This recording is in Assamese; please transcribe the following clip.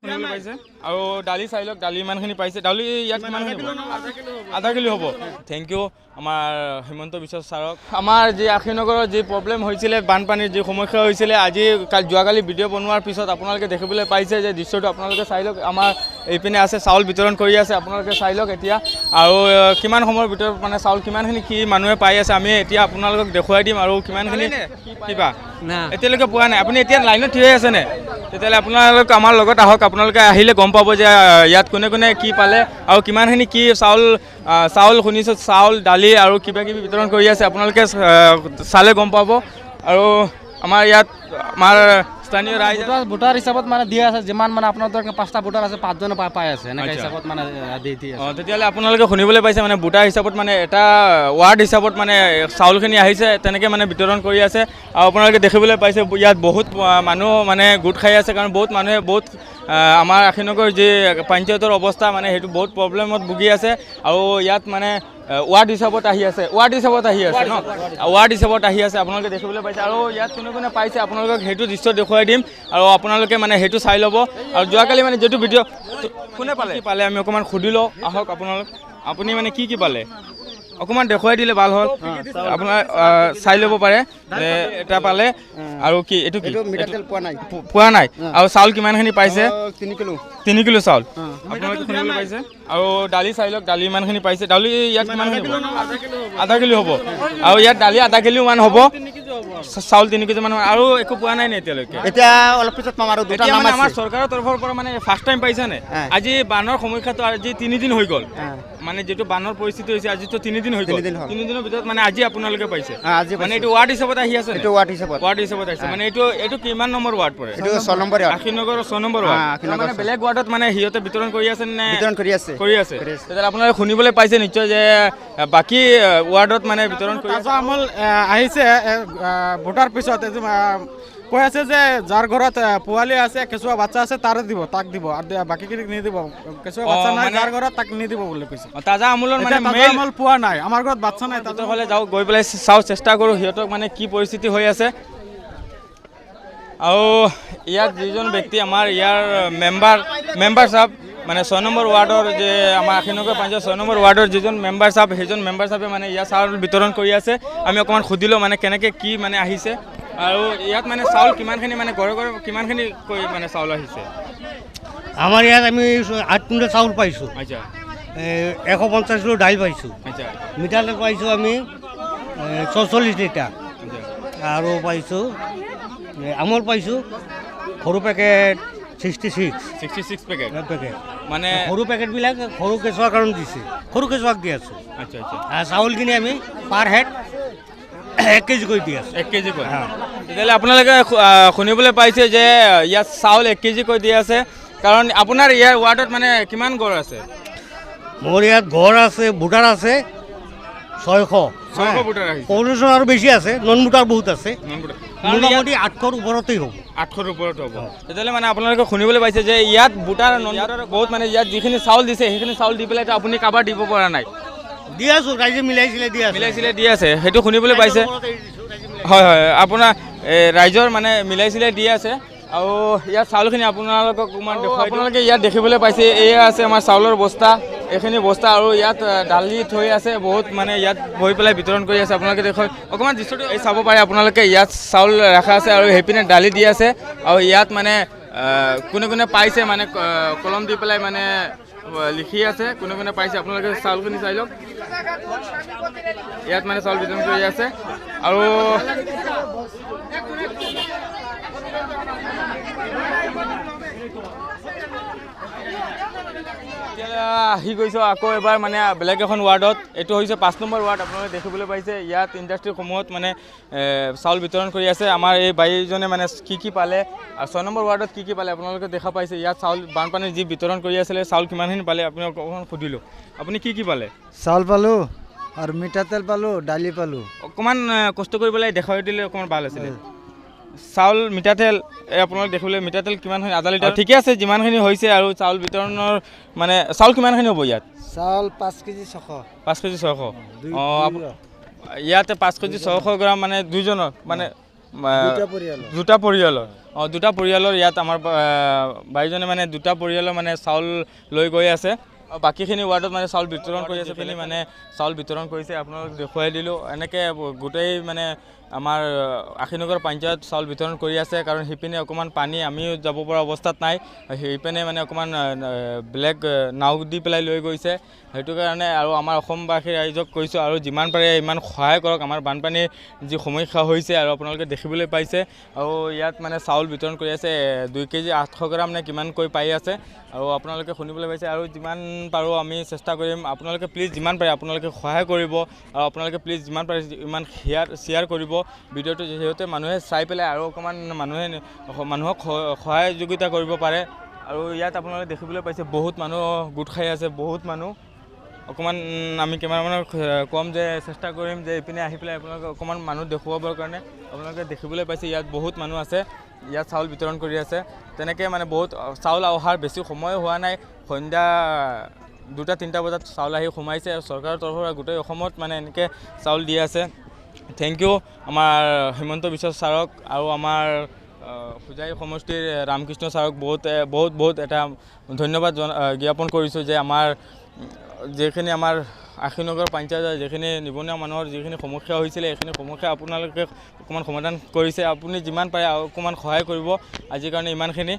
পাইছে আৰু দালি চাই লওক, দালি ইমানখিনি পাইছে। দালি ইয়াত কিমানখিনি? আধা কিলো হ'ব। Thank U আমাৰ হিমন্ত বিশ্ব ছাৰক। আমাৰ যি আশীনগৰৰ যি প্ৰব্লেম হৈছিলে, বানপানীৰ যি সমস্যা হৈছিলে, আজি যোৱাকালি ভিডিঅ' বনোৱাৰ পিছত আপোনালোকে দেখিবলৈ পাইছে যে দৃশ্যটো আপোনালোকে চাই লওক। আমাৰ এইপিনে আছে চাউল বিতৰণ কৰি আছে, আপোনালোকে চাই লওক এতিয়া। আৰু কিমান সময়ৰ ভিতৰত মানে চাউল কিমানখিনি কি মানুহে পাই আছে আমি এতিয়া আপোনালোকক দেখুৱাই দিম। আৰু কিমানখিনি কিবা এতিয়ালৈকে পোৱা নাই। আপুনি এতিয়া লাইনত থিয় হৈ আছেনে? তেতিয়াহ'লে আপোনালোক আমাৰ লগত আহক, আপোনালোকে আহিলে গম পাব যে ইয়াত কোনে কোনে কি পালে আৰু কিমানখিনি কি চাউল। চাউল শুনিছোঁ, চাউল দালি আৰু কিবা কিবি বিতৰণ কৰি আছে, আপোনালোকে চালে গম পাব। আৰু আমাৰ ইয়াত আমাৰ স্থানীয় ৰাইজ ভোটাৰ হিচাপত মানে দিয়া আছে, যিমান মানে আপোনাৰ 5টা ভোটাৰ আছে 5জনে পাই আছে, এনেকুৱা হিচাপত মানে দি আছে। তেতিয়াহ'লে আপোনালোকে শুনিবলৈ পাইছে মানে ভোটাৰ হিচাপত মানে এটা ৱাৰ্ড হিচাপত মানে চাউলখিনি আহিছে, তেনেকৈ মানে বিতৰণ কৰি আছে। আৰু আপোনালোকে দেখিবলৈ পাইছে ইয়াত বহুত মানুহ মানে গোট খাই আছে, কাৰণ বহুত মানুহে বহুত আমাৰ আশীনগৰ যি পঞ্চায়তৰ অৱস্থা মানে সেইটো বহুত প্ৰব্লেমত ভুগি আছে। আৰু ইয়াত মানে ৱাৰ্ড হিচাপত আহি আছে, ৱাৰ্ড হিচাপত আহি আছে ন, ৱাৰ্ড হিচাপত আহি আছে, আপোনালোকে দেখিবলৈ পাইছে। আৰু ইয়াত কোনে কোনে পাইছে আপোনালোকক সেইটো দৃশ্য দেখুৱাই দিম আৰু আপোনালোকে মানে সেইটো চাই ল'ব। আৰু যোৱাকালি মানে যিটো ভিডিঅ' কোনে পালে পালে আমি অকণমান সুধি লওঁ আহক। আপোনালোক আপুনি মানে কি কি পালে অকণমান দেখুৱাই দিলে ভাল হ'ল, আপোনাৰ চাই ল'ব পাৰে। এটা পালে আৰু কি এইটো কি পোৱা নাই। আৰু চাউল কিমানখিনি পাইছে? 3 কিলো চাউল আপোনালোকে শুনিবলৈ পাইছে। আৰু দালি চাই লওক, দালি ইমানখিনি পাইছে। দালি ইয়াত কিমানখিনি? আধা কিলো হ'ব। আৰু ইয়াত দালি আধা কিলো মান হ'ব, চাউল 3 কেজি মান। আৰু একো পোৱা নাই নে এতিয়ালৈকে? এতিয়া অলপ পিছত পাম। আৰু দুটা নাম আছে। আমাৰ চৰকাৰৰ তৰফৰ পৰা মানে ফাৰ্ষ্ট টাইম পাইছে নে? আজি বানৰ সমস্যাটো আজি 3 দিন হৈ গ'ল, মানে যিটো বানৰ পৰিস্থিতি হৈছে আজিতো 3 দিন হৈ গ'ল। 3 দিনৰ ভিতৰত মানে আজি আপোনালোকে পাইছে, মানে এইটো ৱাৰ্ড হিচাপত আহি আছে। এইটো ৱাৰ্ড হিচাপত, ৱাৰ্ড হিচাপত আহিছে। মানে এইটো এইটো কিমান নম্বৰ ৱাৰ্ড পৰে? এইটো 6 নম্বৰ ৱাৰ্ড, আশীনগৰৰ 6 নম্বৰ ৱাৰ্ড। মানে বেলেগ ৱাৰ্ডত মানে সিহঁতে বিতৰণ কৰি আছে নে? বিতৰণ কৰি আছে, কৰি আছে। তেতিয়াহ'লে আপোনালোকে শুনিবলৈ পাইছে নিশ্চয় যে বাকী ৱাৰ্ডত মানে বিতৰণ কৰি আছে। আমল আহিছে ভোটাৰ পিছত কৈ আছে যে যাৰ ঘৰত পোৱালি আছে, কেঁচুৱা বাচ্চা আছে, তাৰে দিব, তাক দিব, আৰু বাকীখিনিক নিদিব। কেঁচুৱা বাচ্চা নাই যাৰ ঘৰত তাক নিদিব বুলি কৈছে। তাজা আমোলৰ মানে আমোল পোৱা নাই, আমাৰ ঘৰত বাচ্চা নাই। তাতে হ'লে যাওঁ, গৈ পেলাই চাওঁ, চেষ্টা কৰোঁ সিহঁতক মানে কি পৰিস্থিতি হৈ আছে। আৰু ইয়াত যিজন ব্যক্তি আমাৰ ইয়াৰ মেম্বাৰ চাহাব, মানে 6 নম্বৰ ৱাৰ্ডৰ যে আমাৰ আশীনগৰ পঞ্চায়ত 6 নম্বৰ ৱাৰ্ডৰ যিজন মেম্বাৰ চাহাব, সেইজন মেম্বাৰ চাহাবে মানে ইয়াত চাউল বিতৰণ কৰি আছে। আমি অকণমান সুধিলোঁ মানে কেনেকৈ কি মানে আহিছে আৰু ইয়াত মানে চাউল কিমানখিনি মানে ঘৰে ঘৰে কিমানখিনি মানে চাউল আহিছে? আমাৰ ইয়াত আমি 8 কুইণ্টেল চাউল পাইছোঁ, আচ্ছা, 150 কিলো দাইল পাইছোঁ, আচ্ছা, মিঠাতেল পাইছোঁ আমি 46 লিটাৰ, আৰু পাইছোঁ আমল পাইছোঁ সৰু পেকেট 66 পেকেট মানে সৰু পেকেটবিলাক সৰু কেঁচুৱাৰ কাৰণে দিছে, সৰু কেঁচুৱাক দি আছোঁ। আচ্ছা আচ্ছা। আৰু চাউলখিনি আমি পাৰ হেড 1 কেজিকৈ দি আছোঁ। 1 কেজিকৈ। তেতিয়াহ'লে আপোনালোকে শুনিবলৈ পাইছে যে ইয়াত চাউল 1 কেজিকৈ দি আছে। কাৰণ আপোনাৰ ইয়াৰ ৱাৰ্ডত মানে কিমান গড় আছে? মোৰ ইয়াত গড় আছে, ভোটাৰ আছে 600 ভোটাৰ আহিছে। পপুলেশ্যন আৰু বেছি আছে, নন ভোটাৰ বহুত আছে, মোটামুটি 800 ওপৰতেই হ'ব। 800 ওপৰত হ'ব। তেতিয়াহ'লে মানে আপোনালোকে শুনিবলৈ পাইছে যে ইয়াত ভোটাৰ নন ভোটাৰ বহুত, মানে ইয়াত যিখিনি চাউল দিছে সেইখিনি চাউল দি পেলাই আপুনি কাৰোবাৰ দিব পৰা নাই। দি আছোঁ, ৰাইজে মিলাইছিলে দি আছে, মিলাইছিলে দি আছে, সেইটো শুনিবলৈ পাইছে। হয় হয়, আপোনাৰ ৰাইজৰ মানে মিলাইছিলে দি আছে। আৰু ইয়াত চাউলখিনি আপোনালোকক অকণমান দেখুৱাই, আপোনালোকে ইয়াত দেখিবলৈ পাইছে এয়া আছে আমাৰ চাউলৰ বস্তা, এইখিনি বস্তা। আৰু ইয়াত দালি থৈ আছে বহুত, মানে ইয়াত বহি পেলাই বিতৰণ কৰি আছে। আপোনালোকে দেখুৱাই অকণমান দৃশ্যটো এই চাব পাৰে আপোনালোকে। ইয়াত চাউল ৰখা আছে আৰু সেইপিনে দালি দি আছে। আৰু ইয়াত মানে কোনে কোনে পাইছে মানে কলম দি পেলাই মানে লিখি আছে, কোনে কোনে পাইছে আপোনালোকে চাউলখিনি চাই লওক। ইয়াত মানে চাউল বিতৰণ কৰি আছে। আৰু এতিয়া আহি গৈছোঁ আকৌ এবাৰ মানে বেলেগ এখন ৱাৰ্ডত। এইটো হৈছে 5 নম্বৰ ৱাৰ্ড, আপোনালোকে দেখিবলৈ পাইছে ইয়াত ইণ্ডাষ্ট্ৰীসমূহত মানে চাউল বিতৰণ কৰি আছে। আমাৰ এই বাইজনে মানে কি কি পালে আৰু 6 নম্বৰ ৱাৰ্ডত কি কি পালে আপোনালোকে দেখা পাইছে। ইয়াত চাউল বানপানীৰ যি বিতৰণ কৰি আছিলে চাউল কিমানখিনি পালে আপোনাক অকণমান সুধিলোঁ। আপুনি কি কি পালে? চাউল পালোঁ আৰু মিঠাতেল পালোঁ, দালি পালোঁ। অকণমান কষ্ট কৰি পেলাই দেখুৱাই দিলে অকণমান ভাল আছিলে। চাউল মিঠাতেল এই আপোনালোক দেখিবলৈ মিঠাতেল কিমানখিনি, আধা লিটাৰ ঠিকে আছে যিমানখিনি হৈছে। আৰু চাউল বিতৰণৰ মানে চাউল কিমানখিনি হ'ব ইয়াত? চাউল 5 কেজি 600। 5 কেজি 600। অঁ, ইয়াতে 5 কেজি 600 গ্ৰাম মানে দুইজনৰ মানে দুটা পৰিয়ালৰ। অঁ, দুটা পৰিয়ালৰ। ইয়াত আমাৰ ভাইজনে মানে দুটা পৰিয়ালৰ মানে চাউল লৈ গৈ আছে আৰু বাকীখিনি ৱাৰ্ডত মানে চাউল বিতৰণ কৰি আছে। পিনি মানে চাউল বিতৰণ কৰিছে, আপোনালোক দেখুৱাই দিলোঁ। এনেকৈ গোটেই মানে আমাৰ আশীনগৰ পঞ্চায়ত চাউল বিতৰণ কৰি আছে, কাৰণ সিপিনে অকণমান পানী, আমিও যাব পৰা অৱস্থাত নাই। সেইপিনে মানে অকণমান বেলেগ নাও দি পেলাই লৈ গৈছে, সেইটো কাৰণে। আৰু আমাৰ অসমবাসী ৰাইজক কৈছোঁ, আৰু যিমান পাৰে ইমান সহায় কৰক। আমাৰ বানপানীৰ যি সমস্যা হৈছে আৰু আপোনালোকে দেখিবলৈ পাইছে। আৰু ইয়াত মানে চাউল বিতৰণ কৰি আছে, 2 কেজি 800 গ্ৰাম নে কিমানকৈ পাই আছে, আৰু আপোনালোকে শুনিবলৈ পাইছে। আৰু যিমান পাৰোঁ আমি চেষ্টা কৰিম। আপোনালোকে প্লিজ যিমান পাৰে আপোনালোকে সহায় কৰিব, আৰু আপোনালোকে প্লিজ যিমান পাৰে ইমান শ্বেয়াৰ কৰিব ভিডিঅ'টো, যিহেতু মানুহে চাই পেলাই আৰু অকণমান মানুহে মানুহক সহায়যোগিতা কৰিব পাৰে। আৰু ইয়াত আপোনালোকে দেখিবলৈ পাইছে বহুত মানুহ গোট খাই আছে, বহুত মানুহ। অকণমান আমি কেমেৰামেনক ক'ম যে চেষ্টা কৰিম যে এইপিনে আহি পেলাই আপোনালোকে অকণমান মানুহ দেখুৱাবৰ কাৰণে। আপোনালোকে দেখিবলৈ পাইছে ইয়াত বহুত মানুহ আছে, ইয়াত চাউল বিতৰণ কৰি আছে। তেনেকৈ মানে বহুত চাউল অহাৰ বেছি সময় হোৱা নাই, সন্ধ্যা 2টা 3টা বজাত চাউল আহি সোমাইছে। আৰু চৰকাৰৰ তৰফৰ পৰা গোটেই অসমত মানে এনেকৈ চাউল দি আছে। Thank U আমাৰ হিমন্ত বিশ্ব ছাৰক আৰু আমাৰ হোজাই সমষ্টিৰ ৰামকৃষ্ণ ছাৰক বহুত বহুত বহুত এটা ধন্যবাদ জ্ঞাপন কৰিছোঁ যে আমাৰ যিখিনি আমাৰ আশীনগৰ পঞ্চায়তৰ যিখিনি নিবনুৱা মানুহৰ যিখিনি সমস্যা হৈছিলে, এইখিনি সমস্যা আপোনালোকে অকণমান সমাধান কৰিছে। আপুনি যিমান পাৰে অকণমান সহায় কৰিব। আজিৰ কাৰণে ইমানখিনি।